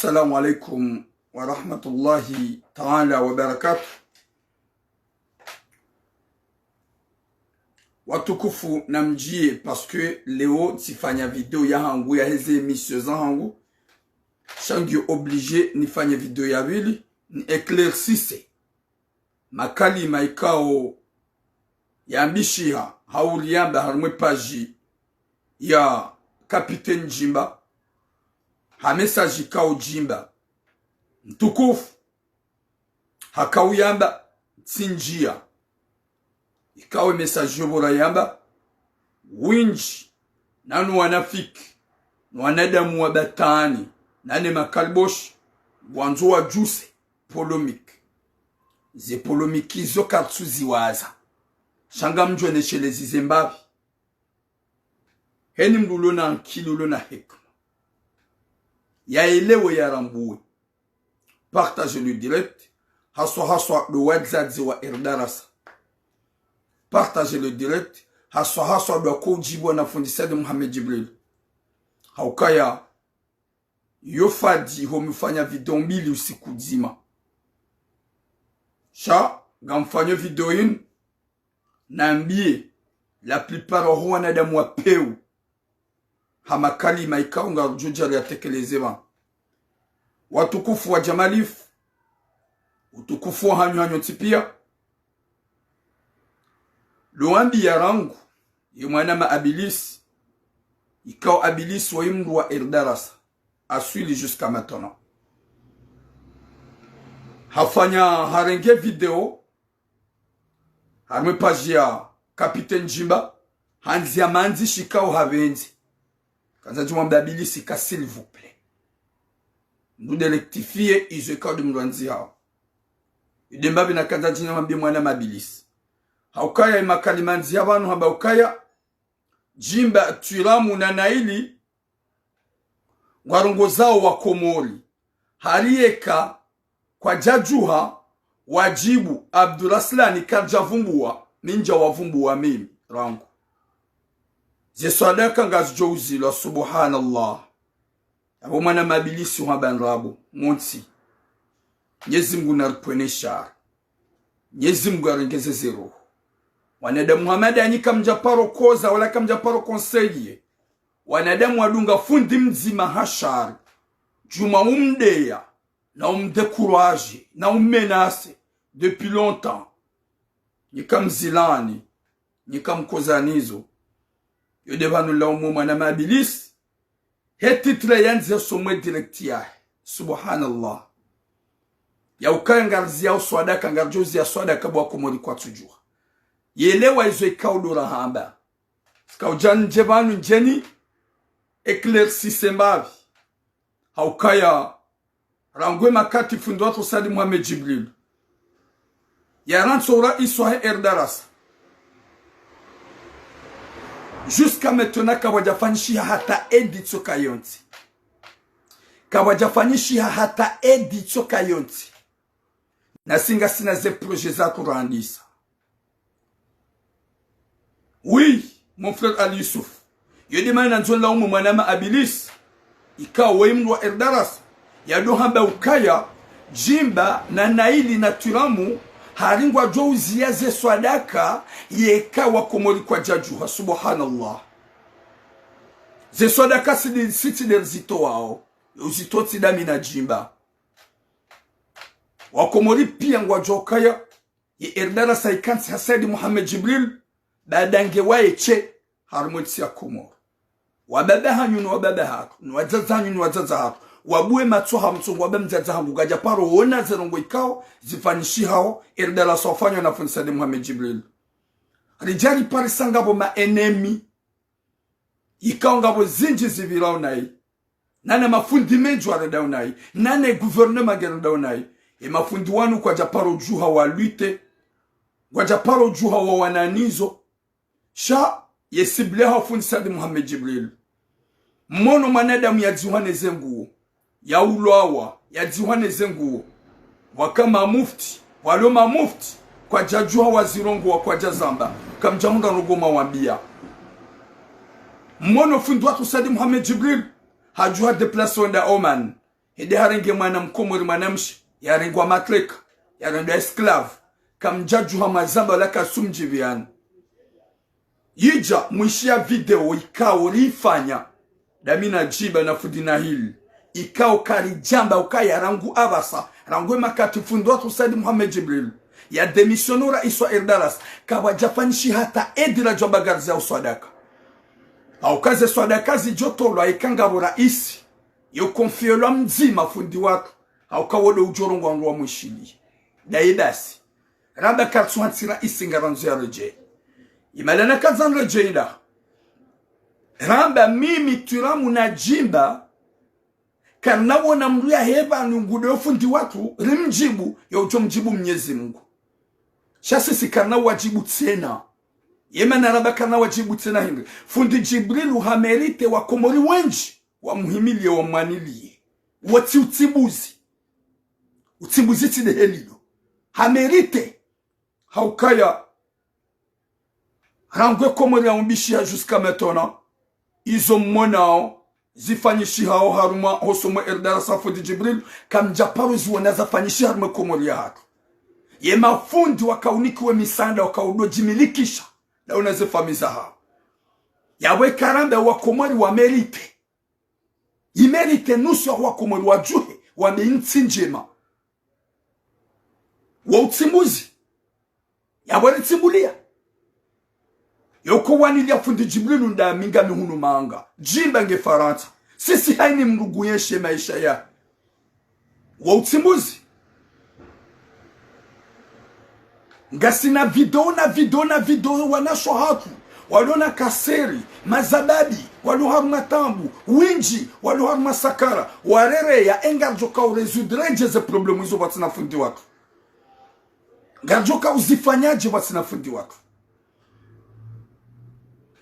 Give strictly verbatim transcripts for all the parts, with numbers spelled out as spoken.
Assalamu alaikum wa rahmatullahi ta'ala wa barakatuh. Watukufu, namdjiye parce que leo tsifanya video yahangu yaheze émission zahangu. Sha ngiyo obligé nifanye video ya pvili, ni éclaircisse makalima ikao yambishiha hau riyamba harimwa e page ya Capitaine Djimba, ha message ikao Djimba mtukufu hakao yamba tsindjiya. Ikao e message yo pvo rayamba, wendji, nanu wanafiki, no wanadamu wa batwali, nane makaliboshi, ngwandzo wadjuse polémique. Ze polémique zo karitsu ziwaza. Sha ngamdjo neshelezi ze mbapvi. Heni mndru ulo na ankili, ulo na hikima, yaelewe, yarambuwe. Partagez le direct, haswa haswa ndo wadzadze wa Erdarasa. Partagez le direct, haswa haswa ndo wakao udjibu na fundi Said Mohamed Djibril. Haukaya yo fadi ho mfanya video mbili usiku mdzima. Sha ngamfanyo video yinu, nambiye la plupart waho wanadamu wa pewu ha makalima ikao ngarudjo djari yatekeleze pvanu. Watukufu wa Jamalifu, utukufu wahanyu hanyu tsi piya. Ndo wambiya rangu ye mwanama Abilisi, ikao Abilisi waye mndru wa Erdarasa, aswili jusqu'à maintenant. Hafanya, harenge video harimwa e page ya Capitaine Djimba, handziya mandzishi ikao hapvendze. Kandza djimwambe Abilisi ka, s'il vous plaît, mndru nde rectifier izo ikao nde mndru andzihao. Inde mbapvi nakandza djimwambe mwanama Abilisi. Haukaya e makalima andziya pvanu hamba ukaya Djimba, Twiramu na Naili ngwarongozao wa Komori. Hari yeka kwadjadjuha, wadjibu Abduraslani karidjavumbuwa, mi ndjawavumbuwa mimi rangu. Ze swadaka ngazidjo uzilwa, subhanallah. Apvo mwanama Abilisi hwamba ndrabo, montsi. Mnyezi Mngu naripvwene shari. Mnyezi Mngu arengeze ze roho. Wanadamu hama nda nyi kamdjaparo koza, wala kamdjaparo conseiller. Wanadamu wadunga fundi mdzima ha shari. Djuma umdeya, na umdécourager, na ummenacer depuis longtemps. Nyi kamzilani, nyi kamkozanizo. Yo nde pvanu nlaumu mwanama Abilisi. He titre yandziya somwe direct yahe. Subhanallah. Yaukaya ngariziyao swadaka, ngaridjo uziya swadaka bo wa Komori kwatsudjuha. Yelewa izo ikao ndo rahamba. Zikao djandje pvanu ndjeni éclaircisse mbapvi. Haukaya rangu e makati fundi watru Said Mohamed Djibril yarantsi uraisi wahe Erdarasa, jusqu'à maintenant kapvwadjafanyishiha hata édition kayontsi. Kapvwadjafanyishiha hata édition kayontsi. Nasi ngasina ze projet za kurandisa. Oui, mon frère Ali Youssouf. Yo nde mana nandzo nlaumu mwanama Abilisi, ikao waye mndru wa Erdarasa, yado hamba ukaya Djimba na Naili na Twiramu hari ngwadjo uziya ze swadaka, yeka wa Komori kwadjadjuha, subhanallah. Ze swadaka si nde, si tsi nde rizitowao, yo uzitowa tsi nda mi na Djimba. Wa Komori piya ngwadjuao ukaya ye Erdarasa ikantsi ha Said Mohamed Djibril, baada nge waye she harimwa entsi ya Komori. Wababa hanyu ni wababa hatru, ni wadzadze hanyu ni wadzadze hatru. Wabuwe matso ha mtsongo wamba mdzadze hangu kadjaparo wona ze ndrongoo ikao zifanyishihao Erdarasa wafanywa na fundi Said Mohamed Djibril. Ridja riparisa ngapvo ma ennemis ikao ngapvo zindji zipvirao nayi. Nane mafundi mendji warendao nayi. Nane gouvernement ngerendao nayi. E mafundi wanu kwadjaparo djuha wa lutter. Kwadjaparo djuha wawane nizo. Sha ye cible yaho fundi Said Mohamed Djibril. Mmono mwanadamu yadzihwa ne ze nguo, yaulwawa, yadzihwa ne ze nguo. Waka mamufti, walo mamufti, kwadjadjuha wazirongowa, kwadjazamba, kamdjahundra ndrongoo mwawambiya. Mmono fundi watru Said Mohamed Djibril, hadjuha déplacer wenda Oman. Hende harenge mwana mkomori mwanamshe, yarengwa mateka, yarendwa esclave. Kamdjadjuha mazamba wala katsumdjipviyana. Yidja mwishiya video ikao rifanya, dami na Djimba na fundi Nahili. Ikao karidjamba ukaya rangu apvasa, rangu emakati fundi watru Said Mohamed Djibril ya démissionner urais wa Erdaras, kapvwadjafanyishiha hata edila djwamba ngaridjo uswadaka. Hauka ze swadaka zidjotolwa ikao ngapvo raisi, yo konfiyelwa mdzima fundi watru, hauka wo ndo udjorongoa ndo wamwishiliye. Dayi basi. Ramba karitsuhantsi raisi ngarandzo yaredjeyi. Imalana kazanredjeyi nda. Ramba mimi Twiramu na Djimba, karina wona mndru yahe pvanu ngudo yo fundi watru, rimdjibu, yo udjo mdjibu Mnyezi Mungu. Sha sisi karina wadjibu tsena. Yemana ramba karina wadjibu tsena hindri. Fundi Djibrilu hamérité wakomori wendji wamuhimiliye wamwaniliye. Wotsi utsimbuzi. Utsimbuzi tsi ndehe lilo. Hamérité. Haukaya. Rangu ekomori yaumbishiha jusqu'à maintenant. Izo mmonao zifanyishihao harumwa hosoni mwa Erdaras ha fundi Djibril, kamdjaparo ziwona zafanyishiha harumwa ekomori yahatru. Yemafundi wakaunikiwa emisaanda wakaudo djimilikisha, dawo na zefamiyi zahao. Yapvo eka ramba wakomori wamérité. Imérité nusu ya wakomori wadjuhe, wambe intsi ndjema. Wo utsimbuzi. Yapvo ritsimbuliya. Yoko waniliya fundi Djibrilu ndami ngami hunu Manga. Djimba nge Farantsa. Sisi hayina mndru nguyenshi maesha ya. Wo utsimbuzi. Ngasina video na video na video wanashe wahatru. Walo na kaseri, mazababi, walo harumwa taabu, wendji, walo harumwa sakara, warereya, e ngaridjo ka urésoudre dje ze problème izo pvatsina fundi watru. Ngaridjo ka uzifanya dje pvatsina fundi watru.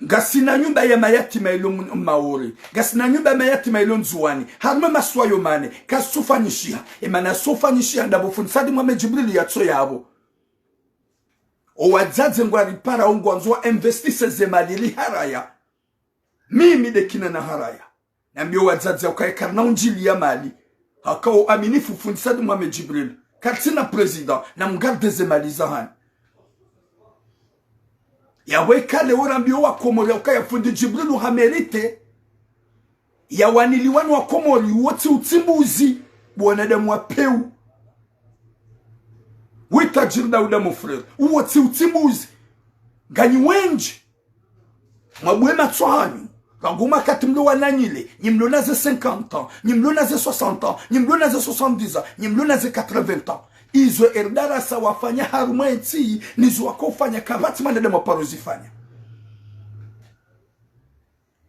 Ngasina nyumba ya mayatima ilo mu-, Maore. Ngasina nyumba ya mayatima ilo Ndzuwani. Harumwa emasiwa yo mane. Kazitsufanyishiha. Emana zitsufanyishiha ndapvo fundi Said Mohamed Djibril yatso yapvo. Owadzadze ngwariparao ngwandzo wa investise zemali riharaya. Mimi nde kina naharaya. Nambiye owadzadze ukaya karina undjiliya mali. Haka o aminifu fundi Said Mohamed Djibril. Karitsina président, namgarde zemali zahanyu. Yapvo eka leo rambiyo wakomori ukaya fundi Djibril hamérité. Yawaniliwa ni wakomori, wotsi utsimbuzi, bo wanadamu wa pewu. Wi tajiri Dauda mon frère, wotsi utsimbuzi. Nganyi wendji. Mwabue matso hanyu. Rangu makati mlo wananyile, nyi mlo na ze cinquante ans, nyi mlo na ze soixante ans, nyi mlo na ze soixante-dix ans, nyi mlo na ze quatre-vingts ans. Izo Erdarasa wafanya harumwa entsi, nizo wakaufanya kapvatsi mwanadamu aparo zifanya.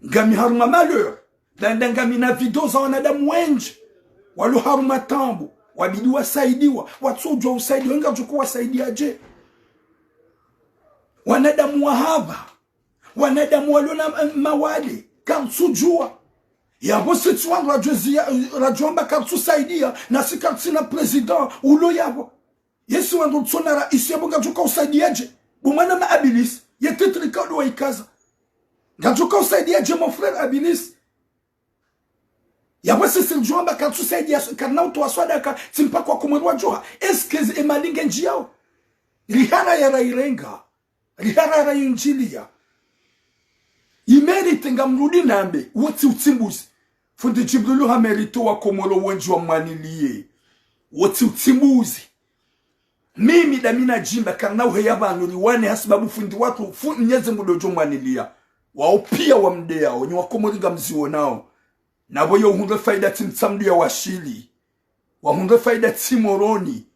Ngami harumwa malheur, nda nda ngami na video za wanadamu wendji, walo harumwa taabu, wabidi wasaidiwa, watsudjuwa usaidiwa, ngaridjo ka uwasaidiya dje. Wanadamu wahapva, wanadamu walo na, eh, mawade, karitsu djuwa. Yapvo sisi wandru radjo ziya, radjo amba karitsu saidiya, nasi karitsina président, ulo yapvo. Yesi wandru tsona raisi yapvo ngaridjo ka usaidiya dje. Bo mwana ma Abilisi, ye titre ka udo waikaza. Ngaridjo ka usaidiya dje mon frère Abilisi. Yapvo sisi ridjo amba karitsu saidiya, karina utowa swadaka, tsi mpaka wakomori wadjuha. Est-ce que ze emali ngendjiyao? Riharaya rayirenga. Riharaya rayindjiliya. Imérité ngamrudi nambe, wotsi utsimbuzi. Fundi Djibrilu hamérité wakomori wendji wamwaniliye. Wotsi utsimbuzi. Mimi nda mi na Djimba karina uheya pvanu riwane hasibabu fundi watru fu-, Mnyezi Mungu ndo udjo mwaniliya. Wao piya wamdeyao, nyi wakomori ngamziwonao. Napvo yo uhundre faida tsi Mtsamdu ya Washili. Wahundre faida tsi Moroni.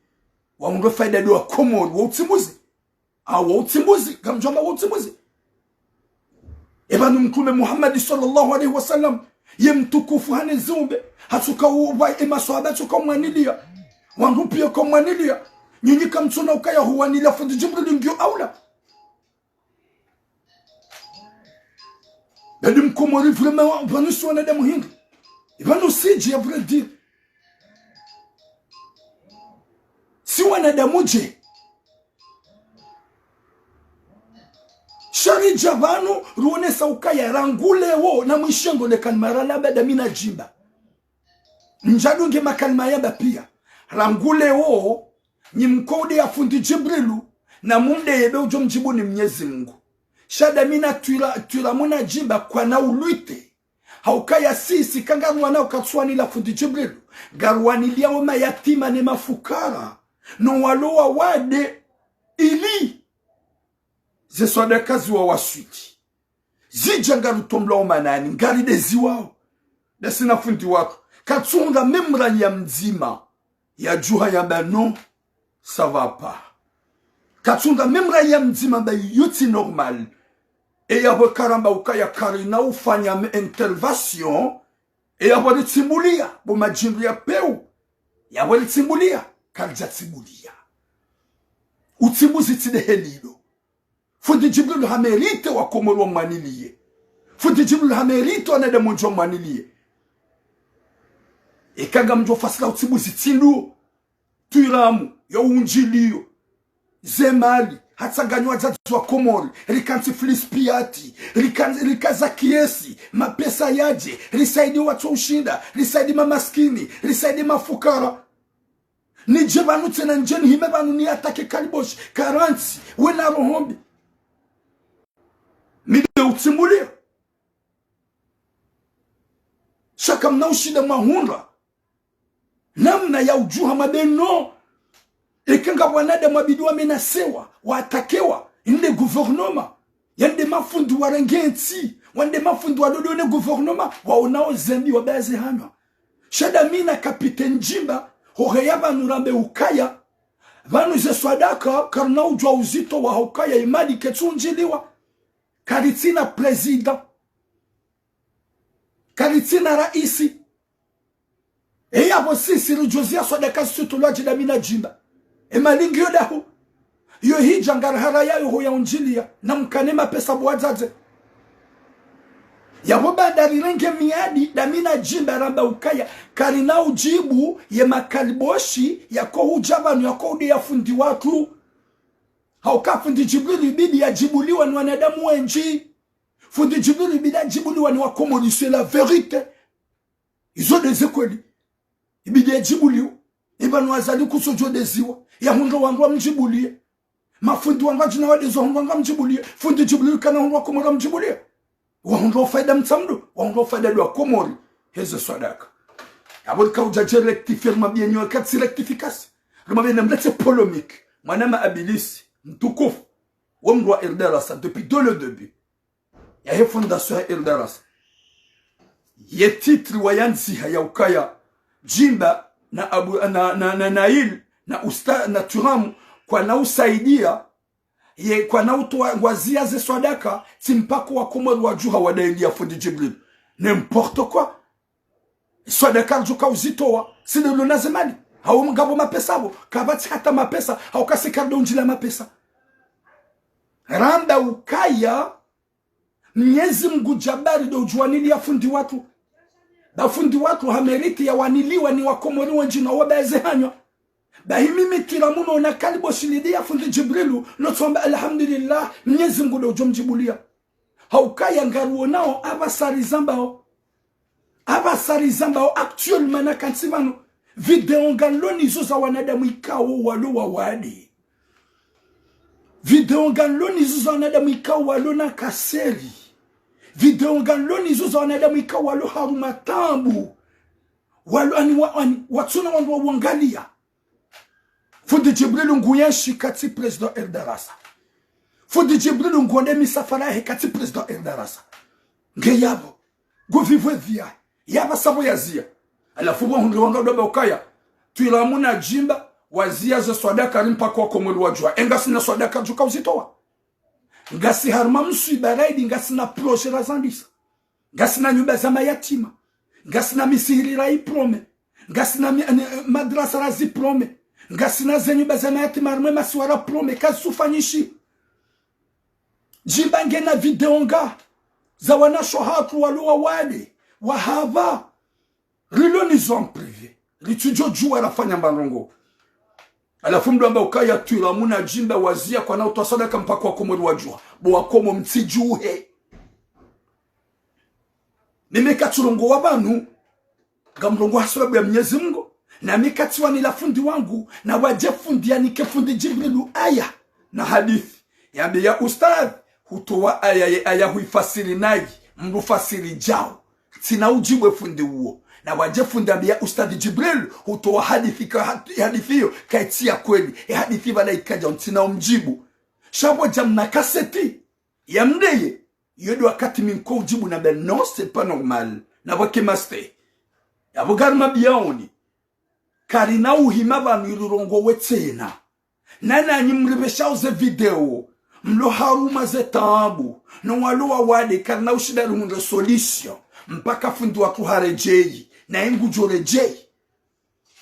Wahundre faida ndo wakomori, wo utsimbuzi. Awo utsimbuzi, ngamdjo amba wo utsimbuzi. Epvanu Mtrume Muhammad swallallahu alayhi wa sallam, ye mtukufu hane ziumbe, hatsuka upva emaswahaba tsuka umwaniliya. Wandru piya ka umwaniliya. Nyinyi kamtsona ukaya huwaniliya fundi Djibril ngiyo aula. Badi mkomori vraiment, pvanu si wanadamu hindri. Epvanu si dje, à vrai dire. Si wanadamu dje. Sha ridja pvanu, ruonesa ukaya rangu leo, na mwishengo le kanmara la bada mi na Djimba. Ndjadunge makalima yamba piya. Rangu leo, nyi mkode ya fundi Djibrilu, na mumdeye be udjo mdjibu ni Mnyezi Mungu. Sha damina twila, twila muna djimba kwana ulwite. Haukaya sisi kangarwana ukatsuwanila fundi Djibrilu. Ngarwaniliya wo mayatima ne mafukara. No walo wawade ili ze swadaka ziwawaswili. Zidja ngarutomlwa omanani, ngarideziwao. Dasina fundi watru. Katsunga memra ya mdzima. Yadjuha yamba non, ça va pas. Katsunga memra ya mdzima ba yo tsi normal. E yapvo karamba ukaya karina ufanya me intervention. E yapvo ritsimbuliya, bo madjindru ya pewu. Yapvo ritsimbuliya, karidja tsimbuliya. Utsimbuzi tsi de helilo. Fundi Djibrilu ha mérite wa Komori wamwaniliye. Fundi Djibrilu ha mérite wanadamu wendji wamwaniliye. Eka ngamdjo fasila utsimbuzi tsi ndo. Twiramu, yo undjiliyo. Ze mali, hatsanganywa wadzadze wa Komori, rikantsi filispiyati, rikantsi, rikaza kiesi, mapesa yadje, risaidi watso ushinda, risaidi mamaskini, risaidi mafukara. Nidje pvanu tsena ndje nihime pvanu ni attaquer Kaliboshi, karantsi, wena roho mbi. Mi de utsimbuliya. Sha kamna ushinda mwahundra namna ya udjuha mabeno. Eka nga wanadamu wabidi wamenasewa, wa attaquewa, inde gouvernement, yande mafundi warenge ntsi, wande mafundi wadodo ne gouvernement, waonao zembi wabaze hanywa. Sha damina capitaine Djimba, hoheya pvanu rambe ukaya, pvanu ze swadaka, karina udjuwa uzitowa haukaya imali ketsu undjiliwa. Karitsina président. Karitsina raisi. E yapvo sisi ridjoziya swadaka zitsutolwa dji damina Djimba. E mali ngiyo dahu. Yo hidja ngarihara yayo ho ya undjiliya. Na mkane mapesa bo wadzadze. Yapvo baada rirenge miadi damina Djimba ramba ukaya. Karina udjibu ye makaliboshi yako hudja pvanu yako udeya fundi watru. Hauka fundi Djibrilu ibidi yadjibuliwa ni wanadamu wendji. Fundi Djibrilu ibidi yadjibuliwa ni Wakomori, c'est la vérité. Izo de ze kweli. Ibidi yadjibuliwa. Ipvanu Azali kutsodjo deziwa. Yahundre wandru wamdjibuliye. Mafundi wandru wadjina wadezo hundru wandru wamdjibuliye. Fundi Djibrilu kana hundru Wakomori wamdjibuliye. Wahundra ufaida Mtsamdu, wahundra ufaida de Wakomori. Heze swadaka. Yapvo rika udja dje rectifier, rimwambiye nyo katsi rectification. Rimwambiye namletse polémique. Mwanama Abilisi, mtukufu. Wo mndru wa Eldarasa, depuis dès le début. Yahe fondation ya Eldarasa. Ye titre wayandziha ya ukaya. Djimba na Abu, na, na, na Nail, na Usta, na Turamu, kwana usaidiya, ye kwana utowa ngwaziya ze swadaka, tsi mpaka Wakomori wadjuha wadailiya fundi Djibrilu. N'importe quoi. Swadaka ridjo ka uzitowa, si de lona ze mali. Hau ngapvo mapesa apvo, kapvatsi hata mapesa, hauka si kardo undjila mapesa. Ramba ukaya, Mnyezi Mungu Jabari de udjuwaniliya fundi watru. Ba fundi watru ha mérite yawaniliwa ni Wakomori wendji na wabaze hanywa. Bahi mimi Turamu no na Kaliboshi lideya fundi Djibrilu, no tsamba alhamdulillah, Mnyezi Mungu de udjo mdjibuliya. Haukaya ngaruonao apvasa rizambao. Apvasa rizambao actuellement na kantsi pvanu. Video nganlo nizo za wanadamu ikao walo wawade. Video nganlo nizo za wanadamu ikao walo na kaseri. Video nganlo nizo za wanadamu ikao walo harumwa taabu. Walo ani wa, ani, watsuna wandru wa wangaliya. Fundi Djibrilu nguyenshi katsi président Eldarasa. Fundi Djibrilu nguonde misafara yahe katsi président Eldarasa. Nge yapvo. Ngu vivre vie yahe. Yapvasa pvo yaziya. Halafu pvo hundre wanga doba ukaya. Turamu na Djimba, waziya ze swadaka ri mpaka Wakomori wadjuha. E ngasina swadaka ridjo ka uzitowa. Ngasi harumwa mswiba raidi, ngasina projet razandisa. Ngasina nyumba za mayatima. Ngasina misihiri ra iprome. Ngasina mi, ni, madrasa ra ziprome. Ngasina ze nyumba za mayatima harumwa e masiwa ra prome. Kazisufanyishi. Djimba ngena video nga za wanasho hatru walo wawade, wahapva. Rilo nizo en privé. Ritsudjo djuwa rafanya mba ndrongo. Halafu mndru amba ukaya Turamu na Djimba waziya kwana utowa swadaka mpaka Wakomori wadjuha. Bo Wakomori mtsidjuhe. Mimi katsurongowa pvanu. Ngamrongoo ha sababu ya Mnyezi Mngu. Na mi katsiwanila fundi wangu, na wadje fundi yanike fundi Djibrilu aya na hadisi. Yambe ya ustadh, hutowa aya ye aya huifasiri nayi, mrufasiri djao. Tsina udjibu e fundi uwo. Na wadje fundi yambe ya ustadh Djibrilu, hutowa hadisi ka had-, hadisi iyo, kayitsi ya kweli. E hadisi pvala ikadja, ntsina umdjibu. Sha pvo djamna kaseti yamdeye. Iyo ndo wakati mi nko udjibu nambe non, c'est pas normal. Na pvwake maste. Yapvo ngarimwambiyaoni. Karina uhima pvanu ili rirongowe tsena. Na nanyi mripveshao ze video, mlo harumwa ze taabu, no walo wawade, karina ushinda rihundre solution. Mpaka fundi watru haredjeyi, naye ngudjo redjeyi.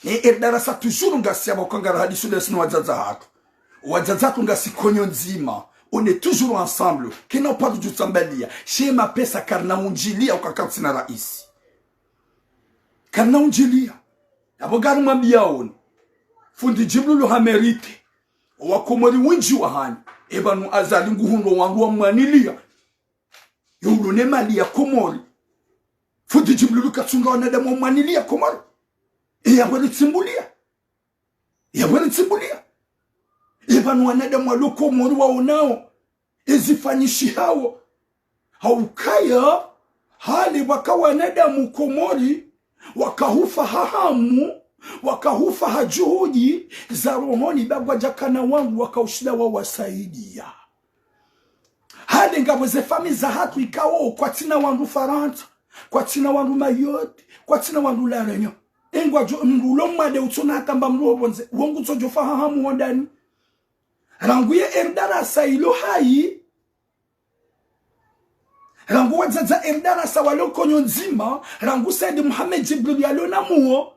Ne, e darasa toujours ngasi hapvo, hauka ngari hadisi ule sinu wadzadze hatru. Wadzadze hatru ngasi konyo ndzima. On est toujours ensemble. Kena uparo djutsambaliya. She mapesa karina undjiliya, hauka katsina raisi. Karina undjiliya. Yapvo ngarimwambiyaoni. Fundi Djibrilu ha mérite. Owakomori wendji wahanyu. E pvanu Azali nguhundro wandru wamwaniliya. Yo ulo ne mali ya Komori. Fundi Djibrilu katsunga wanadamu wamwaniliya Komori. E yapvo ritsimbuliya. Yapvo ritsimbuliya. E pvanu wanadamu walo Komori waonao ezifanyishihawo. Haukaya, hale pvwaka wanadamu Komori, wakahufa ha hamu, wakahufa ha juhudi za rohoni, ba ngwadjakana wandru wakaushinda wawasaidiya. Hale ngapvo ze famiyi zahatru ikao, kwatsina wandru Farantsa, kwatsina wandru Mayotte, kwatsina wandru La Réunion. E ngwadjo, mndru ulo mwade utsona hata mba mndru wo pvondze, wo ngutsodjo fa ha hamu hondani. Rangu ye e darasa ilo hayi, rangu wadzadze e darasa walo konyo ndzima, rangu Said Mohamed Djibril yalo na muo.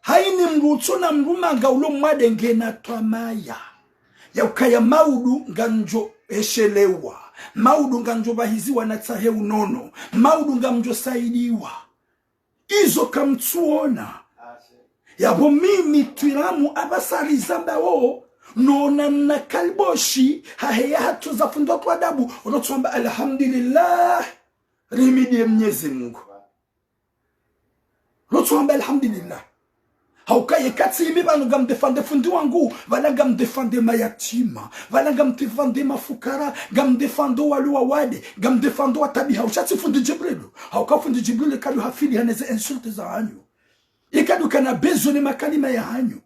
Hayini mndru utsona mndru manga ulo mwade ngena twamaya. Ya ukaya maudu ngamdjo eshelewa. Maudu ngamdjo pvahiziwa na tsahe unono. Maudu ngamdjo saidiwa. Izo kamtsuona. Yapvo mimi twiramu apvasa rizambawo, nona mna kaliboshi, haheya hatoza fundi watru adabu, rotsuamba alhamdulillah, rihimidiye Mnyezi Mngu. Rotsuamba alhamdulillah. Hauka ye katsi imi pvanu ngamdéfendre fundi wangu, pvala ngamdéfendre mayatima, pvala ngamdéfendre mafukara, ngamdéfendre walo wawade, ngamdéfendre watabihao. Sha tsi fundi Djibrilu. Hauka fundi Djibrilu kadu hafili hane ze insulte zahanyu. Ikadu kana besoin ne makalima yahanyu.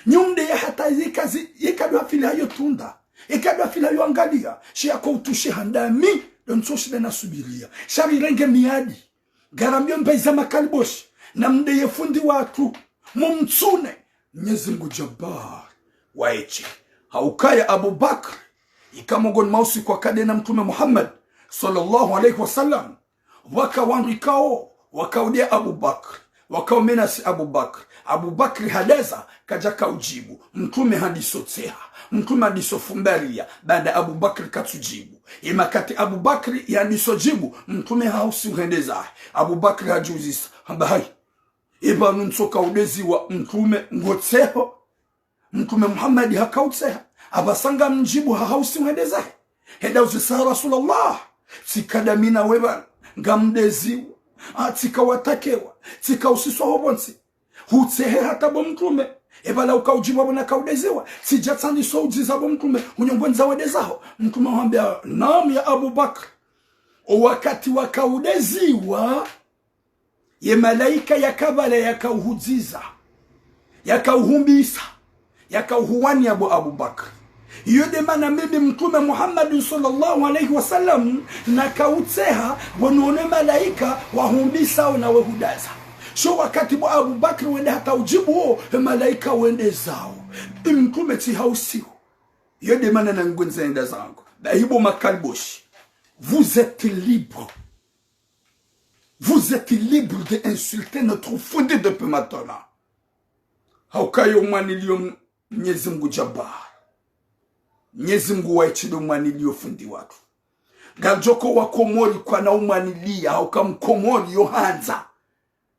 Nyumde ya hata yikazi, ikadu hafili hayo tunda. Ikadu hafili hayo angaliya. She yako utushe handami, ndo ntsoshida na subiriya. Sha rirenge miadi. Ngarambiyo mbayi za makaliboshi, namdeye fundi watru, mumtsune. Mnyezi Mngu Jabbar, waeshe. Haukaya Abu Bakr, ika mongoni mwa usiku wakade na Mtrume Muhammad, swallallahu alayhi wa sallam, pvwaka wandru ikao, wakaudeya Abu Bakr, wakaumenasi Abu Bakr. Abu Bakr hadeza, kadjaka udjibu. Mtrume handiso tseha. Mtrume handiso fumbariya, baanda Abu Bakr katsudjibu. Ye makati Abu Bakr yandiso djibu, Mtrume hahausi uhendezahe. Abu Bakr hadjiuzisa, hamba hayi, eba nuntsoka udeziwa Mtrume ngotseho? Mtrume Muhammad hakautseha. Apvasa ngamdjibu hahausi uhendezahe. Heda uzisa, ya Rasulallah, tsika dami nawe pvanu, ngamdeziwa. Ah, tsika watakewa, tsika usiswa ho pvontsi. Hutsehe hata bo Mtrume. Epvala ukaudjibu apvo nakaudeziwa. Tsidja tsandiso udziza bo Mtrume, unyongwendza wedezaho. Mtrume hambia, naam ya Abu Bakr. O wakati wakaudeziwa, ye malaika yaka pvala yakauhudziza, yakauhumbisa, yakauhuwaniya bo Abu Bakr. Iyo de mana mimi Mtrume Muhammad swallallahu alayhi wa sallam nakautseha, pvo nono e malaika wahumbisao nawe hudaza. Sho wakati bo Abu Bakr wende hata udjibu wo, e malaika wende zao. Mtrume tsihausiho. Iyo de mana nangwendza nenda zangu. Bahi bo makaliboshi. Vous êtes libre. Vous êtes libre de insulter notre fondé de Pematona. Haukayo mwaniliyo Mnyezi Mngu Jabbar. Mnyezi Mngu waeshe do mwaniliyo fundi watru. Ngandjoko wa Komori kwana umwaniliya, hauka Mkomori yo handza.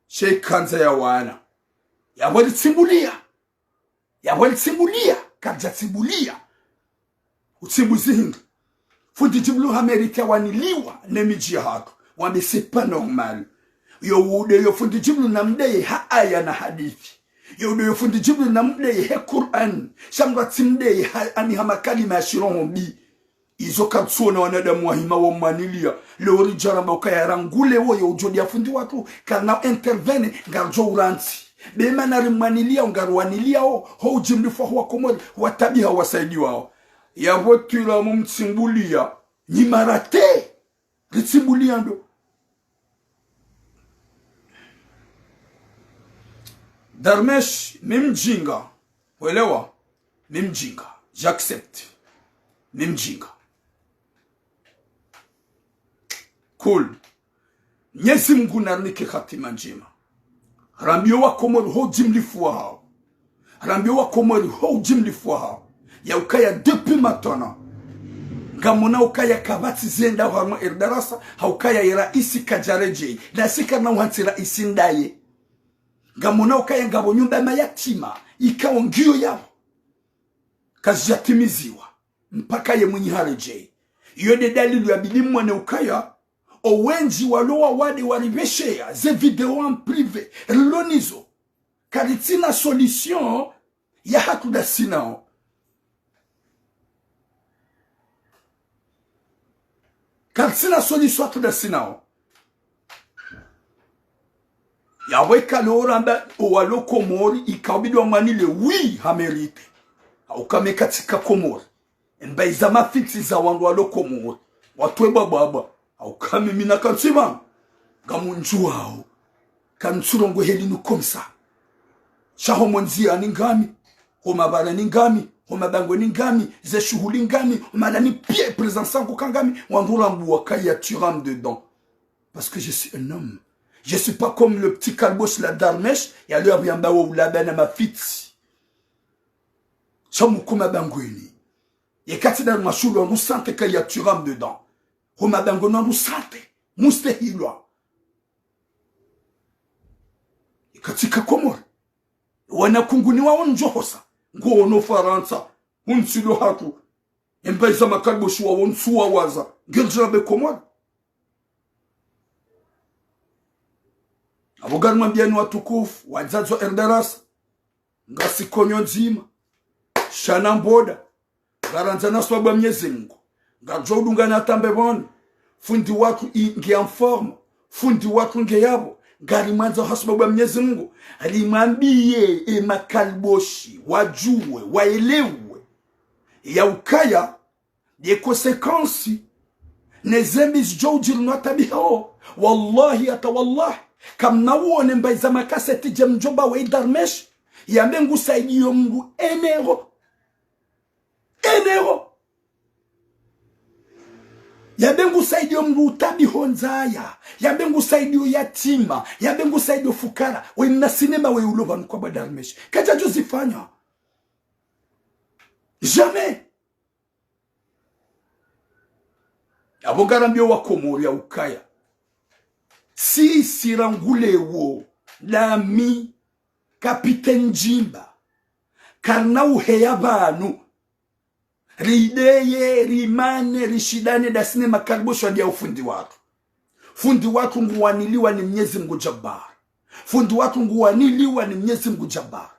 She ikandza ya wana. Yapvo litsimbuliya. Yapvo litsimbuliya, kadja tsimbuliya. Utsimbuzi hindri. Fundi Djibrilu ha mérite waniliwa ne midji ya hatru. Wambe c'est pas normal. Yo ude yo fundi Jibril namdeye ha aya na hadisi. Yo ude yo fundi Jibril namdeye he Qur'an. Sha mdru atsimdeye ha, ani ha makalima ya shirongo mbi. Izo katsuona wanadamu wahima wamwaniliya. Leo ridjaramba ukaya rangu leo yo udjo diya fundi watru, karina intervenir, ngaridjo urantsi. Be mana rimwaniliya, ngaruwaniliya o, ho udjimlifu wa Komori, watabiha wasaidiwao. Yapvo twila mumtsimbuliya, nyi marate, ritsimbuliya ndo. Darmesh, mi mdjinga. Welewa? Mi mdjinga. J'accepte. Mi mdjinga. Cool. Mnyezi Mngu narinike hatima ndjema. Rambiyo wa Komori ho udjimlifu wahao. Rambiyo wa Komori ho udjimlifu wahao. Ya ukaya depuis maintenant. Ngamona ukaya kapvatsi zendao harumwa eri darasa, ha ukaya ye raisi kadjaredjeyi. Nasi karina uhantsi raisi ndaye. Ngamona ukaya ngapvo nyumba ya mayatima, ikao ngiyo yapvo. Kazidjatimiziwa. Mpaka ye mwinyi haredjeyi. Iyo nde dalili yabidi mwone ukaya, owendji walo wawade waripvesheya, ze vidéo en privé, rilo nizo. Karitsina solution ya hatru ndasi nao. Karitsina solution hatru ndasi nao. Yapvo ikao ramba owalo Komori, ikao bidi wamwanile, oui, ha mérite. Hauka mi katsika Komori. Embayi za mafitsi za wandru walo Komori. Watwe bwabwabwa. Hauka mi mina kantsi pvanu. Ngamundjuwao. Kantsurongoa heli nu comme ça. Sha ho mondziyani ngami. Ho mabarani ngami. Ho mabangweni ngami. Ze shuhuli ngami. Ho malani piya présence yangu ka ngami. Wandru rambuwa kaya tu rentres dedans. Parce que je suis un homme. Je suis pas comme le petit Kalbosh la Darmesh, yalo yariamba wo ulaba na mafitsi. Sha muko mabangweni. Ye kati dari mashulu wandru sante kaya tu rentres dedans. Ho mabangweni wandru sante. Mustehilwa. Ye katsika Komori. Wana kunguni wao ndjo hosa. Ngo ono Farantsa. Untsi lo hatru. Embayi za makalboshi wao ntsu wawaza. Ngeridjira be Komori. Apvo ngarimwambiyani watukufu, wadzadze wa eri darasa. Ngasi konyo ndzima. Shana mboda. Ngarandzana swabu ya Mnyezi Mngu. Ngaridjo udungana hata mbepvoni. Fundi watru i-, nge en forme. Fundi watru nge yapvo. Ngarimwandzao ha swabu ya Mnyezi Mngu. Rimwambiye e makalboshi. Wadjuwe. Waelewe. Ya ukaya. Nde conséquence. Ne zembi zidjo udjiri no watabiha o. Wallahi hata wallahi. Kamna uone mbayi za makaseti dje mdjomba we Darmesh. Yambe ngusaidiyo mndru un euro. Un euro. Yambe ngusaidiyo mndru utabiho ndzaya. Yambe ngusaidiyo yatima. Yambe ngusaidiyo fukara. We mna sinema we ulo pvanu kwa bwa Darmesh. Kadjadjo zifanya. Jamais. Apvo ngarambiyo wa Komori ya ukaya. Sisi rangu leo, ndami, Capitaine Djimba. Karina uheya pvanu. Rideye, rimane, rishindane, ndasi ne makalboshi wa ndiya ufundi watru. Fundi watru nguwaniliwa ni Mnyezi Mngu Jabbar. Fundi watru nguwaniliwa ni Mnyezi Mngu Jabbar.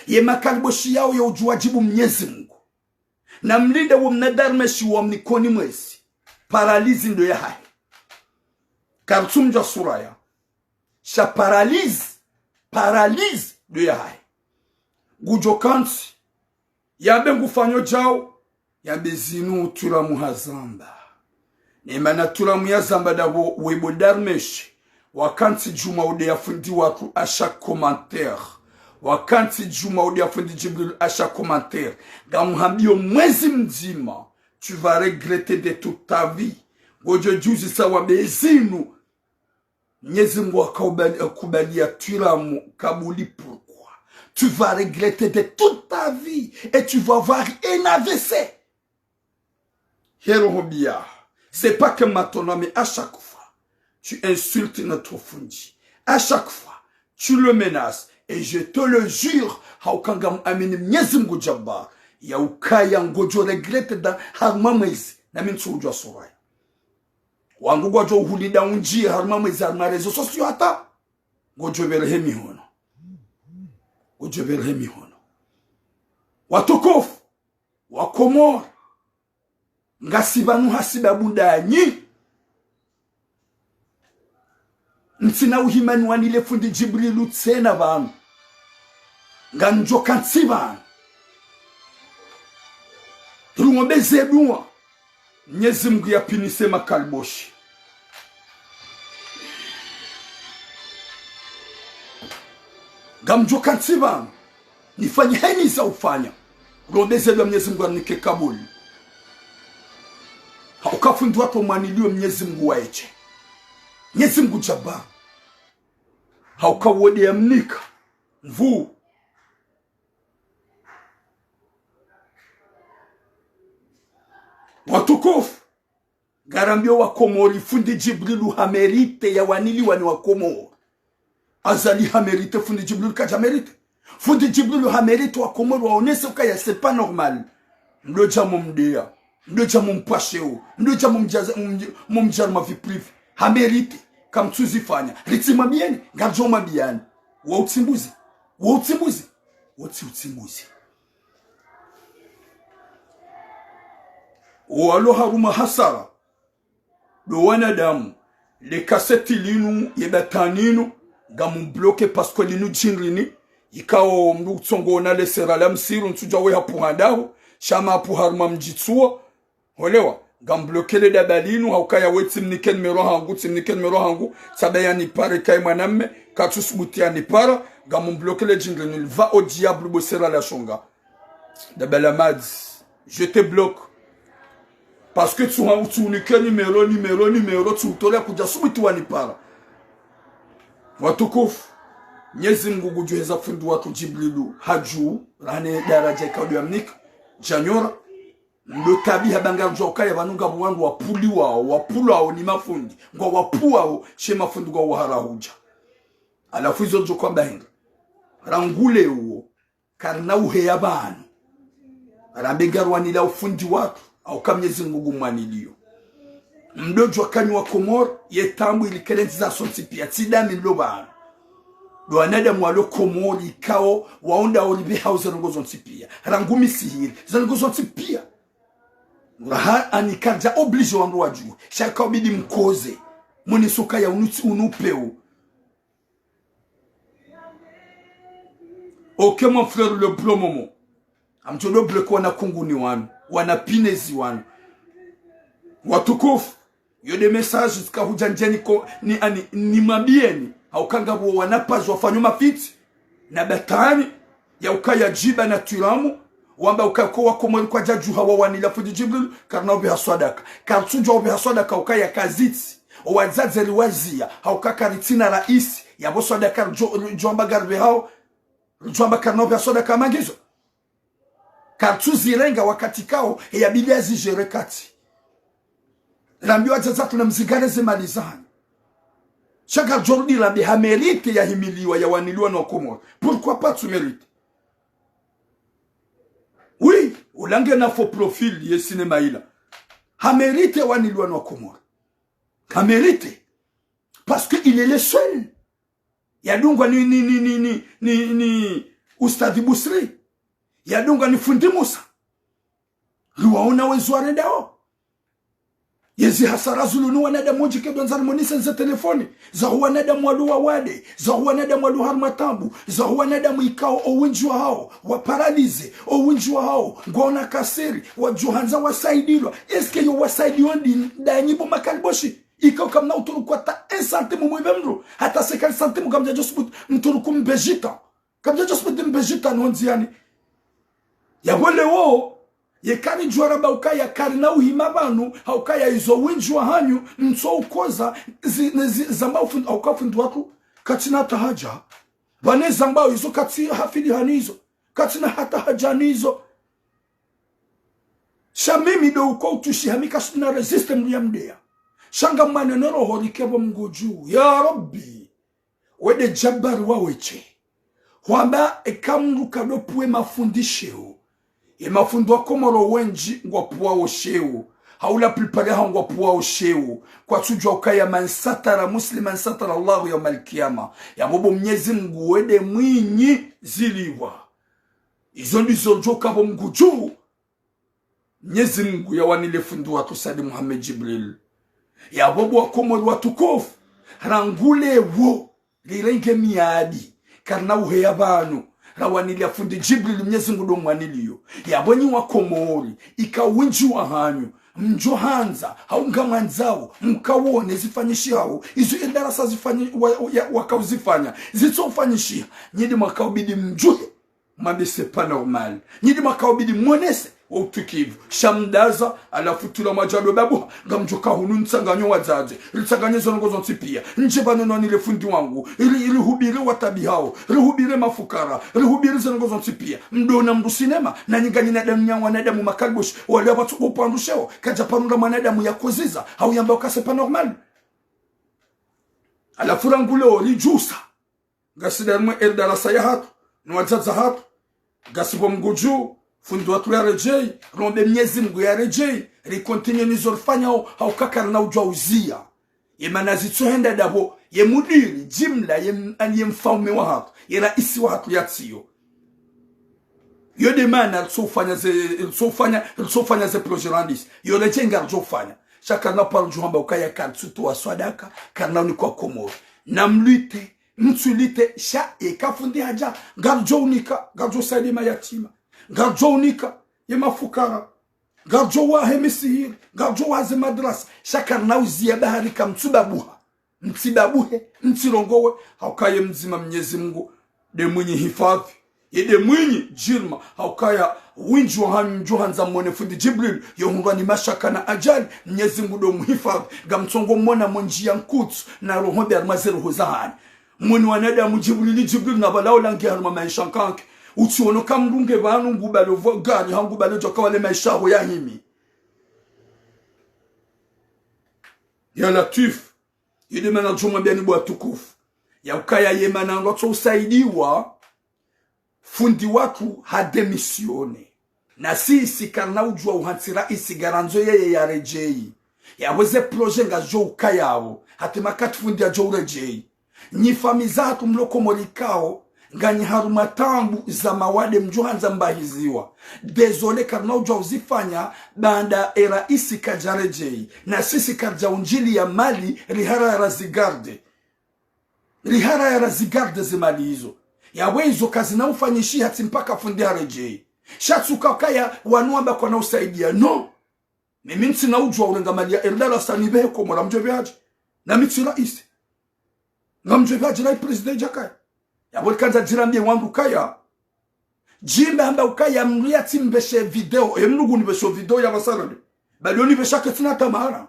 Ye makalboshi yao ya udjuwa djibu Mnyezi Mngu. Namlinde wo mna Darmesh wa mnikoni mwezi. Paralizi ndo yahahe. Kartsumdja suraya. Sha paralizi. Paralizi ndo yahahe. Ngudjo kantsi. Yambe ngufanyo djao. Yambe zinu Turamu hazamba. Ne mana Turamu yazamba ndapvo we bo Darmesh. Wakantsi djuma ude ya fundi watru à chaque commentaire. Wakantsi djuma ude ya fundi Djibril à chaque commentaire. Ngamuhambiyo mwezi mdzima. Tu vas regretter de toute ta vie. Ngodjo djuzi sa wambe zinu. Mnyezi Mngu haka ubali, kubali ya Turamu kabuli, pourquoi? Tu vas regretter de toute ta vie et tu vas avoir un A V C. Hero hobia. C'est pas que maintenant, mais à chaque fois, tu insultes notre fundi. À chaque fois, tu le menaces. Et je te le jure, hauka ngamuamini Mnyezi Mngu Jabbar, ya ukaya ngodjo regretter da harumwa mwezi, na mi ntsudjuwa suraya. Wangu ngwadjo uhulinda undjiye harumwa mwezi harumwa réseaux sociaux hata. Ngodjo pverehe mihono. Ngodjo pverehe mihono. Watukufu wa Komori. Ngasi pvanu hasibabu ndanyi. Ntsina uhima niwanile fundi Djibrilu tsena pvanu. Ngamdjo kantsi pvanu. Rimwombeze dua. Mnyezi Mungu yapvinise makaliboshi. Ngamdjo kantsi pvanu. Nifanye heni za ufanya. Rimwombeze dua Mnyezi Mungu yanike kabuli. Hauka fundi watru mwaniliyo Mnyezi Mungu waeshe. Mnyezi Mungu Jabbar. Hauka wo nde yamnika. Nvu. Watukufu. Ngarambiyo wa Komori, fundi Djibrilu hamérité yawaniliwa ni wa Komori. Azali hamérité, fundi Djibrilu kadja mérité. Fundi Djibrilu hamérité wa Komori waonese ukaya c'est pas normal. Mdodja mumdeya. Mdodja mumpvasheo. Mdodja mumdjaza, mumdj-, mumdjari ma vie privée. Hamérité. Kamtsuzifanya. Ritsimwambiyeni. Ngamdjo mwambiyani. Wo utsimbuzi. Wo utsimbuzi. Wo tsi utsimbuzi. Owalo harumwa hasara. Ndo wanadamu, le kaseti linu, ye batani inu, ngamumbloke parce que linu djindrini, ikao mdru utsongo ona le sera la msiru, ntsudja we hapvuha ndaho, sha ma hapvuha harumwa mdjitsuwa, holewa, ngamumbloke le daba linu, hauka ya we tsimnike numéro hangu, tsimnike numéro hangu, tsaba yanipare kayi mwanamme, katsusubuti yanipara, ngamumbloke le djindrini, va au diable bo sera la shonga. Daba la madzi, je te bloque. Parce que tsu ha-, tsunike numéro, numéro, numéro, tsu utolea kudja subuti wanipara. Watukufu, Mnyezi Mungu ngudjo heza fundi watru Djibrilu hadju, rahana ye daradja ikao ndo yamnika, djanyora, ndo tabiha ba ngaridjuwa ukaya pvanu ngapvo wandru wapvuliwao, wapvulwao ni mafundi, ngwawapvuwao, she mafundi ngwawahara hudja. Halafu izo ndjo kwamba hindri. Rangu leo, karina uheya pvanu. Rambe ngarwanila ufundi watru, hauka Mnyezi Mungu ngumwaniliyo. Mdodjuwa kanyi wa Komori, ye taabu ili kele ntsi zasontsi piya, tsi ndami nilo pvanu. Ndo wanadamu walo Komori, ikao, waonda oripve hau ze ndrongo zontsi piya. Rangu mi sihiri, ze ndrongo zontsi piya. Raha ani karidja obligé wandru wadjuwe. Sha ikao bidi mkoze. Mwonese ukaya unu tsi, unu upveo. Ok, mon frère, le bon moment. Ngamdjo bloquer wana kunguni wanu, wana pinezi wanu. Watukufu, yo nde message zika hudja ndjeni ko, ni ani, nimwambiyeni, hauka ngapvo wana page wafanyao mafitsi, na batani, ya ukaya djiba na twiramu, wamba ukaya ko wa Komori kwadjadjuha wawanila fundi Djibrilu, karina upveha swadaka. Karitsudjuwa upveha swadaka ukaya kazitsi. Owadzadze riwaziya, hauka karitsina raisi, yapvo swadaka ridjo, ridjo amba ngaripvehao, ridjo amba karina upveha swadaka mangizo. Karitsuzirenga wakati kao, e yabidi yazidjere kati. Rambiyo wadzadze watru namzingare ze mali zanyu. Sha karidjo rudi rambe hamérité yahimiliwa yawaniliwa no Komori. Pourquoi pas tsu mérité? Oui, ula ngena faux profil ye cinéma ila. Hamérité yawaniliwa no Komori. Hamérité. Parce que il est le seul. Yadungwa ni, ni, ni Ustadhi Busri. Yadungwa ni fundi Musa. Riwaona wezi warendao. Yezi hasara zulu ni wanadamu wodji ke ndo ndzani monise nze telefoni. Zaho wanadamu walo wawade. Zaho wanadamu walo harumwa taabu. Zaho wanadamu ikao owindji wahao waparalysé. Owindji wahao ngwaona kaseri. Wadjuhandza wasaidilwa. Est-ce que yo wasaidiwa ndi ndanyi bo makaliboshi? Ikao kamna uturuku hata un centime mwipve mdru. Hata cinquante centimes kamdjadjo subutu mturuku mbejita. Kamdjadjo subutu mbejita no ndziyani. Yapvo leo, yeka ridjuwa ramba ukaya karina uhima pvanu, hauka ya izo windji wahanyu, mtso ukoza, zi, ne zi, zamba ufundi, hauka fundi watru, katsina hata haja. Pvane zamba izo katsi hafili hanizo, katsina hata haja nizo. Sha mimi ndo uko utushi hami kashina résisté mdru yamdeya. Sha ngamwaneno roho rike pvo Mngu dju. Ya Rabbi, we nde Jabbar waweshe. Hwamba eka mdru kadopvuwa e mafundi sheo. E mafundi wa Komori wendji ngwapvuwao sheo. Hau la plupart yahawo ngwapvuwao sheo. Kwatsudjuwa ukaya man satara musliman satara Allahu yaumal kiyama. Yapvo bo Mnyezi Mngu wende mwinyi zilipvwa. Izo ndizo ndjo kapvo Mngu dju. Mnyezi Mngu yawanile fundi watru Said Mohamed Djibril. Yapvo bo Wakomori watukufu, rangu leo, rirenge miadi, karina uheya pvanu, rawaniliya fundi Djibril, Mnyezi Mngu ndo mwaniliyo. Yapvo nyi Wakomori, ika windji wahanyu mdjo handza, hau ngamwandzao, mkawone zifanyishihao, izo Eldarasa zifanyi-, wa-, ya-, wakauzifanya, zitsoufanyishiha, nyi ndo mwakaubidi mdjuhe, mwambe c'est pas normal. Nyi ndo mwakaubidi mwonese wo utukivu. Sha mdaza, halafu tula mwadjado babuha, ngamdjoka hunu ntsanganyo wadzadze, ritsanganye zo ndrongo zontsi piya. Ndje pvanu nwanile fundi wangu, ri-, rihubiri watabihao, rihubiri mafukara, rihubiri ze ndrongo zontsi piya. Mdona mdru sinema, na nyi nganyina damu nya wanadamu makalibushi, wale wapvatsu upvandru sheo, kadja pvanu nda mwanadamu yakoziza, hau yamba uka c'est pas normal. Halafu rangu leo ridjusa. Ngasi darimwe Eldarasa yahatru, no wadzadze hatru. Ngasi pvo Mngu dju, fundi watru yaredjeyi, rombe Mnyezi Mngu yaredjeyi, ricontinue nizo rifanyao, hauka karina udjuwa uziya. Ye mana zitsohenda ndapvo, ye mudiri, jimla, ye m-, ye mfaume wahatru, ye raisi wahatru yatsiyo. Yo nde mana ritsoufanya ze, ritsoufanya, ritsoufanya ze projet randisi. Yo redjeyi ngaridjo ufanya. Sha karina paro djo hamba ukaya karitsutowa swadaka, karina unika Wakomori. Na mlwite, mtsulwite, sha eka fundi hadja, ngaridjo unika, ngaridjo saidiya mayatima, ngaridjo unika ye mafukara, ngaridjo wahe misihiri, ngaridjo wahe ze madrasa, sha karina uziya bahari kamtsubabuha. Mtsibabuhe, mtsirongowe, hauka ye mdzima Mnyezi Mngu nde mwinyi hifadhwi, ye nde mwinyi djirma, hauka ya windji wahanyu mdjo handza mwone fundi Djibril, yo hundrwa ni mashaka na ajali, Mnyezi Mngu ndo muhifadhwi, ngamtsongo mwona mwe ndjiya nkutsu, na roho mbi harimwa ze roho zahanyu. Mwoni wanadamu Djibril, Djibril, na pvala ulangi harimwa maesha nkanke, utsiono kamdunge pvanu ngubalo pvo gari, hau ngubalo djoka wale maesha ho yahimi. Ya Latwif, Yo nde mana djo mwambiyani bo watukufu, ya ukaya ye mana ndo atsousaidiwa, fundi watru ha démissionner. Na sisi karina udjuwa uhantsi raisi, ngarandzo yeye yaredjeyi. Yapvo ze projet ngazidjo ukaya pvo, hata makati fundi yadjo uredjeyi. Nyi famiyi zahatru mlo Komori ikao, nganyi harumwa taabu za mawade mdjo handza mbahiziwa. Désolé, karina udjuwa uzifanya, baanda e raisi kadjaredjeyi. Na sisi karidja undjiliya mali, rihara ya razigarde. Rihara ya razigarde ze mali izo. Yapvo izo kazina ufanyishiha tsi mpaka fundi haredjeyi. Sha tsi uka ukaya wanu wamba kwana usaidiya. Non. Mimi ntsina udjuwa urenga mali ya Eldarasa nipvehe Komori, ngamdjo pvehadje. Na mi tsi raisi. Ngamdjo pvehadje na président Jakaya. Yapvo rikandza djirambiye wandru ukaya. Djimbe hamba ukaya mdru yatsi mpveshe video. E mdru ngu nipvesho video ya pvasa rende. Bado nipvesha ketsina tamara.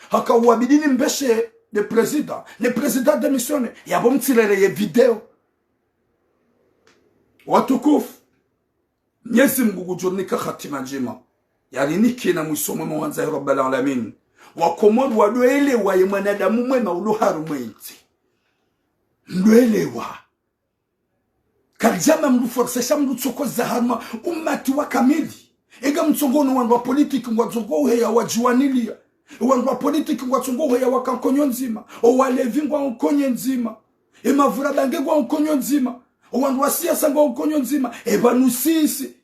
Haka uwabidi nimpveshe ne président. Ne président démissionner. Yapvo mtsirere ye video. Watukufu. Mnyezi Mngu ngudjo rinika hatima ndjema. Yarinike na mwiso mwema wandza ya Rabbal Alamin. Wakomori wandroelewa ye mwanadamu mwema ulo harumwa entsi. Ndroelewa. Karidjama mdru forcé sha mdru tsokoza harumwa umati wa kamili. Eka mtsongo no wandru wa politiki ngwatsongo uheya wadjiwaniliya. Wandru wa politiki ngwatsongo uheya waka nkonyo ndzima. O walevi ngwa nkonyo ndzima. E mavura bange ngwa nkonyo ndzima. O wandru wa siasa ngwa nkonyo ndzima. E pvanu sisi.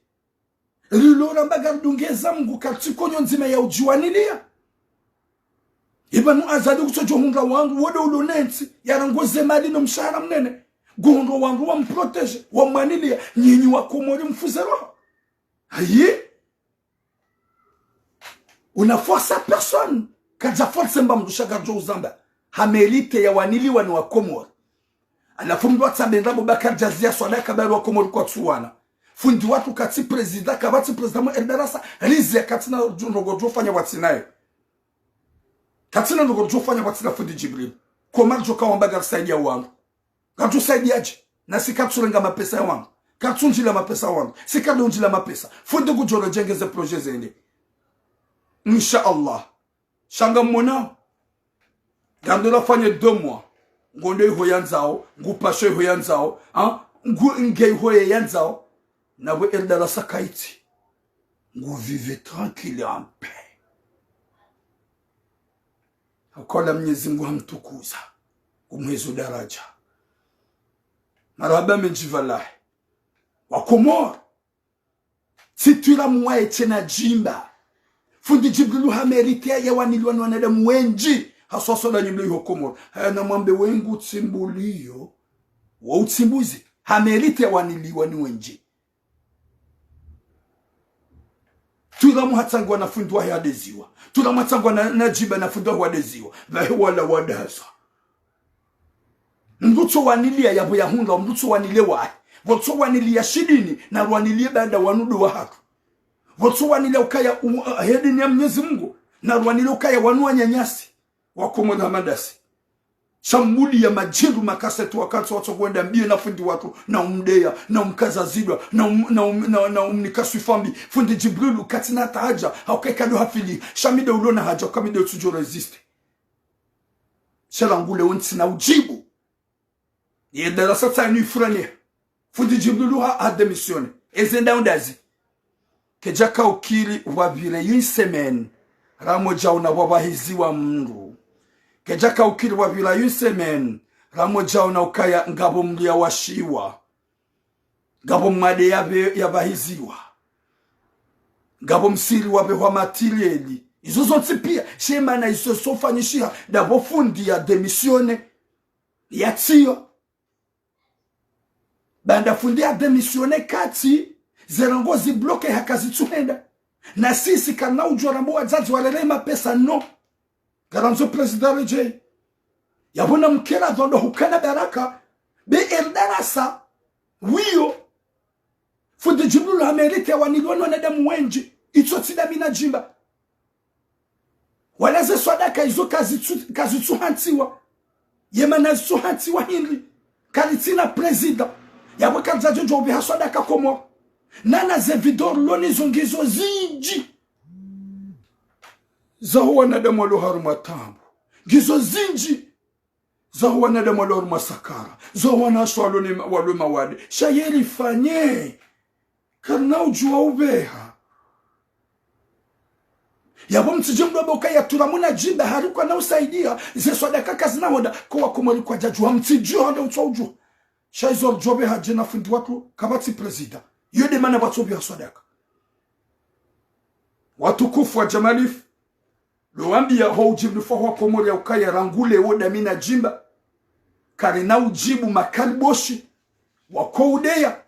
Rilo ramba ngaridungeza Mngu karitsi nkonyo ndzima ya udjiwaniliya. E pvanu Azali kutsodjo hundra wandru, wo nde ulo nentsi, yarongoze mali no mshahara mnene. Nguhundro wandru wamprotégé, wamwaniliya, nyinyi Wakomori mfuze roho. Ayi? Una force à personne. Kadja force mba mdru sha kadjo uzamba. Ha mérité yawaniliwa ni Wakomori. Halafu mdru atsambe ndrabo ba karidjaziya swadaka bari Wakomori kwatsuwana. Fundi watru katsi président, kapvatsi président mwe Eldarasa, riziya katsina ndrongo djofanya pvwatsinayo. Katsina ndrongo djofanya pvwatsina fundi Djibril. Komori djoka wamba ngarisaidiya wandru. Ngaridjo saidiyadje? Na si karitsurenga mapesa ya wandru. Karitsundjila mapesa ya wandru. Si karidjo undjila mapesa. Fundi ngudjo redjengeze projet zende. Insha Allah. Sha ngamwona. Ngando rafanye deux mois. Ngondo iho yandzao. Ngupasho iho yandzao. Ha? Ngu nge iho ye yandzao. Na we Eldarasa kaitsi. Ngu vivre tranquille en paix. Hakola Mnyezi Mngu hamtukuza, humhezo daraja. Marahaba mendji pvalahi. Wakomori, tsi twila mwaye tsena djimba. Fundi Djibrilu ha mérité ya waniliwa ni wanadamu wendji, haswa swaha la nyimbo iho Komori. Haya namwambe wengu tsimbuliyo, wa utsimbuzi, ha mérité ya waniliwa ni wendji. Twila mwatsangwa na fundi wahe hadeziwa. Twila mwatsangwa na, na djimba na fundi wahe wadeziwa. Pvahe wala wadaza. Mndru tso waniliya yapvo yahundra, mndru tso wanile wahe. Pvo tso waniliya shidini, na rwaniliye baanda wanu ndo wahatru. Pvo tso waniliya ukaya u-, uh, he dini ya Mnyezi Mngu, na rwanile ukaya wanu wanyanyasi. Wakomori hama ndasi. Sha mbuliya madjindu makaseti wakantsi watso kwenda mbiye na fundi watru, na umdeya, na umkaza zidwa, na um-, na um-, na, na umnika swifa mbi. Fundi Djibrilu katsina hata haja, hauka ikado hafili. Sha mi nde ulo na haja, uka mi nde utsudjo résister. Sha langu leo ntsina udjibu. Ye darasa tsanu ifurane. Fundi Djibrilu ha, ha démissionné. Eze nda undazi. Kedjaka ukiri wapvire une semaine, ramodja una wapvahiziwa mndru. Kedjaka ukiri wapvira une semaine, ramodja una ukaya ngapvo mndru yawashiwa. Ngapvo mwade yapve, yapvahiziwa. Ngapvo msiri wapvehwa matirieli. Izo zontsi piya, she mana izo zofanyishiha, ndapvo fundi ya démissionné. Yatsiyo. Baanda fundi ya démissionné katsi, ze ndrongoo zi bloqué haka zitsuhenda. Na sisi kana udjo ramba wadzadze walele mapesa no. Ngarandzo président redjeyi. Yapvo na mkera dhondo hukana baraka. Be Eldarasa. Wiyo. Fundi Djibrilu ha mérité ya waniliwa ni wanadamu wendji. Itso tsi nda mi na djimba. Wala ze swadaka izo kazitsu-, kazitsuhantsiwa. Ye mana zitsuhantsiwa hindri. Kalitsina président. Yapvo kalidzadjo djo upveha swadaka Komori. Nana ze vidéo rilo nizo ngizo zindji. Zaho wanadamu walo harumwa taabu. Ngizo zindji. Zaho wanadamu walo harumwa sakara. Zaho wanawashe walo ne ma-, walo mawade. Sha ye rifanye. Karina udjuwa upveha. Yapvo mtsidje mndru wambe ukaya tura muna djimba hari kwana usaidiya, ze swadaka kazina honda, ko wakomori kwadjadjuha mtsidjuha honda utswa udjuha. Sha izo ridjo pveha dje na fundi watru, kapvatsi président. Iyo nde mana pvatso pveha swadaka. Watukufu wa Jamalif, ndo wambiya ho udjibu nifwaho wakomori ya ukaya rangu leo nda mi na djimba. Karina udjibu makaliboshi. Wako udeya.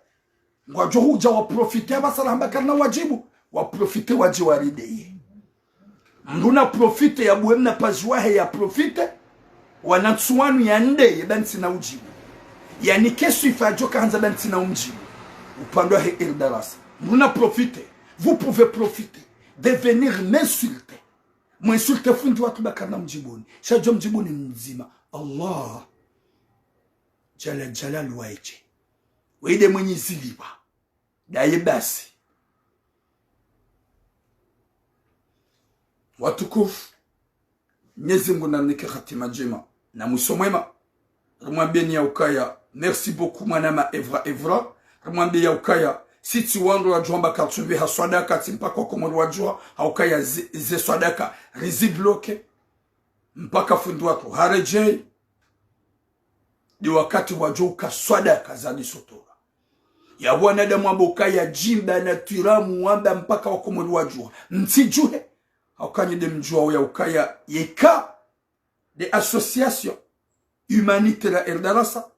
Ngwadjo hudja wa profité apvasa rahamba karina wadjibu. Wa profité wadje warideye. Mndru na profité ya buwe mna paji wahe ya profité. Wana ntsu wanu ya ndeye ba ntsina udjibu. Yanike swifa yadjo kahandza ba ntsina umdjibu. Upande wahe Eldarasa. Mndru na profité. Vous pouvez profiter de venir m'insulter. Mwinsulté fundi watru ba karina mdjibuni. Sha djo mdjibuni mdzima. Allah. Jalla Jalalu waye dje. Waye nde mwenye zilipva. Ndaye basi. Watukufu. Mnyezi Mngu namnike hatima ndjema. Na mwiso mwema. Rimwambeni ya ukaya, merci beaucoup mwanama Evra Evra. Rimwambeni ya ukaya, sitsi wandru wadjo hamba katsu pveha swadaka, tsi mpaka wakomori wadjuha, ha ukaya ze, ze swadaka, rizi bloqué. Mpaka fundi watru, haredjeyi. Ndi wakati wadjo uka swadaka za nisotora. Ya wanadamu wamba ukaya djimba na twiramu wamba mpaka wakomori wadjuha. Mtsidjuhe. Ha ukaya nyi nde mdjuwao ya ukaya yeka nde association humanitaire ya Eldarasa,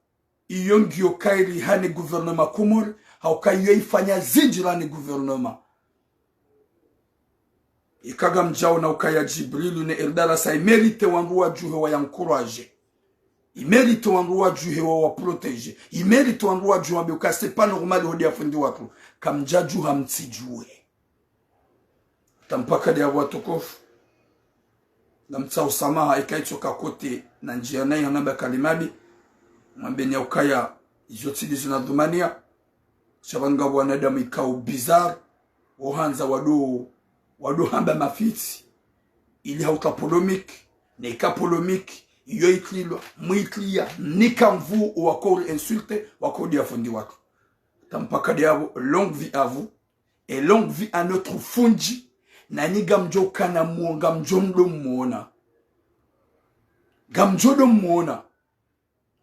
iyo ngiyo kayiri ha ne gouvernement Komori, ha ukaya iyo ifanya zindji ha ne gouvernement. Ika ngamdjaona ukaya Djibrilu ne Eldarasa, i mérité wandru wadjuhe wa ya encouragé. I mérité wandru wadjuhe wa wa protégé. I mérité wandru wadjuhe wambe ukaya c'est pas normal hodi ya fundi watru. Kamdjadjuha mtsidjuhe. Hata mpaka nde yapvo watukufu. Ngamtsaho samaha, ika itsoka kote na ndjiya nayi hanamba kalima mbi. Mwambeni ya ukaya, izo tsi ndizo nadhumaniya. Sha pvanu ngapvo wanadamu ikao bizarre. Wo handza wado, wado hamba mafitsi. Ili hautra polémique. Neka polémique. Iyo itlilwa. Mwitliya. Nika nvu wako uri insulté. Wako uri ya fundi watru. Hata mpaka nde yapvo. Longue vie à vous. Et longue vie à notre fundi, nanyi ngamdjo kana muo, ngamdjo mdo muona. Ngamdjo ndo mwona.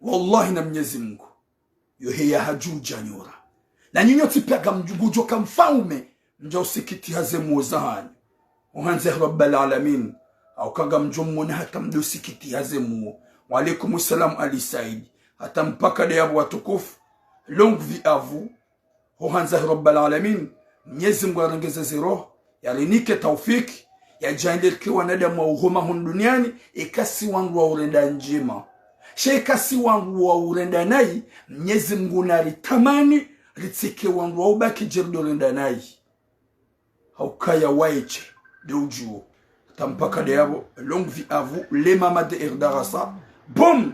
Wallahi na Mnyezi Mngu, yo heya hadju djanyora. Na nyinyi nyontsi piya ngamdjo, ngudjo ka mfaume, mdja usikitiha ze muo zahanyu. Ohandza Rabbal Alamin, hauka ngamdjo mwona hata mdo sikitiha ze muo. Wa alaikum salam Ali Said. Hata mpaka nde yapvo watukufu. Longue vie à vous. Ohandza Rabbal Alamin, Mnyezi Mngu yarengeze ze roho, yarinike taufiki, yadjaanlie rike wanadamu wa uhoma hunu duniani, eka si wandru wa urenda ndjema. Sha eka si wandru wa urenda nayi, Mnyezi Mngu naritamani, ritsike wandru wa ubaki djeri ndo renda nayi. Haukaya waye she, nde udjuo. Hata mpaka nde yapvo, longue vie à vous, les mamans de Erdarasa. Boum!